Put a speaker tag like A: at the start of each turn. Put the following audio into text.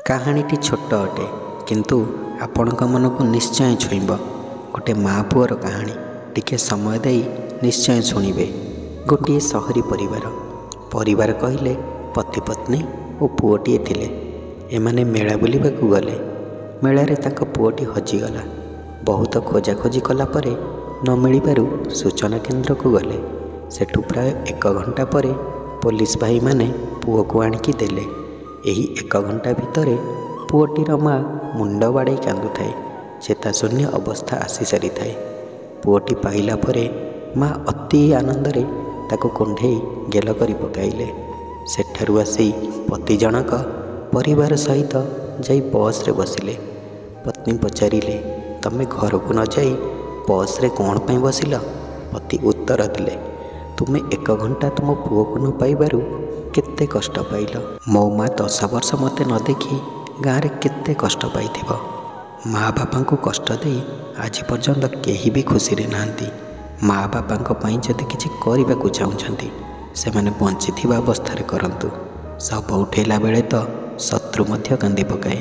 A: କାହାଣୀଟି ଛୋଟ ଅଟେ, କିନ୍ତୁ ଆପଣଙ୍କ ମନକୁ ନିଶ୍ଚୟ ଛୁଇଁବ। ଗୋଟେ ମା ପୁଅର କାହାଣୀ, ଟିକେ ସମୟ ଦେଇ ନିଶ୍ଚୟ ଶୁଣିବେ। ଗୋଟିଏ ସହରୀ ପରିବାର। ପରିବାର କହିଲେ ପତି ପତ୍ନୀ ଓ ପୁଅଟିଏ ଥିଲେ। ଏମାନେ ମେଳା ବୁଲିବାକୁ ଗଲେ। ମେଳାରେ ତାଙ୍କ ପୁଅଟି ହଜିଗଲା। ବହୁତ ଖୋଜାଖୋଜି କଲା ପରେ ନ ମିଳିବାରୁ ସୂଚନା କେନ୍ଦ୍ରକୁ ଗଲେ। ସେଠୁ ପ୍ରାୟ 1 ଘଣ୍ଟା ପରେ ପୋଲିସ ଭାଇମାନେ ପୁଅକୁ ଆଣିକି ଦେଲେ। ଏହି 1 ଘଣ୍ଟା ଭିତରେ ପୁଅଟିର ମା ମୁଣ୍ଡ ବାଡ଼େଇ କାନ୍ଦୁଥାଏ। ଚେତାଶୂନ୍ୟ ଅବସ୍ଥା ଆସିସାରିଥାଏ। ପୁଅଟି ପାଇଲା ପରେ ମା ଅତି ଆନନ୍ଦରେ ତାକୁ କୁଣ୍ଢେଇ ଗେଲ କରି ପକାଇଲେ। ସେଠାରୁ ଆସି ପତି ଜଣକ ପରିବାର ସହିତ ଯାଇ ବସ୍ରେ ବସିଲେ। ପତ୍ନୀ ପଚାରିଲେ, ତମେ ଘରକୁ ନ ଯାଇ ବସ୍ରେ କ'ଣ ପାଇଁ ବସିଲ? ପତି ଉତ୍ତର ଦେଲେ, ତୁମେ 1 ଘଣ୍ଟା ତୁମ ପୁଅକୁ ନ ପାଇବାରୁ କେତେ କଷ୍ଟ ପାଇଲ। ମୋ ମା 10 ବର୍ଷ ମୋତେ ନ ଦେଖି ଗାଁରେ କେତେ କଷ୍ଟ ପାଇଥିବ। ମା ବାପାଙ୍କୁ କଷ୍ଟ ଦେଇ ଆଜି ପର୍ଯ୍ୟନ୍ତ କେହି ବି ଖୁସିରେ ନାହାନ୍ତି। ମା ବାପାଙ୍କ ପାଇଁ ଯଦି କିଛି କରିବାକୁ ଚାହୁଁଛନ୍ତି, ସେମାନେ ବଞ୍ଚିଥିବା ଅବସ୍ଥାରେ କରନ୍ତୁ। ଶବ ଉଠେଇଲା ବେଳେ ତ ଶତ୍ରୁ ମଧ୍ୟ କାନ୍ଦି ପକାଏ।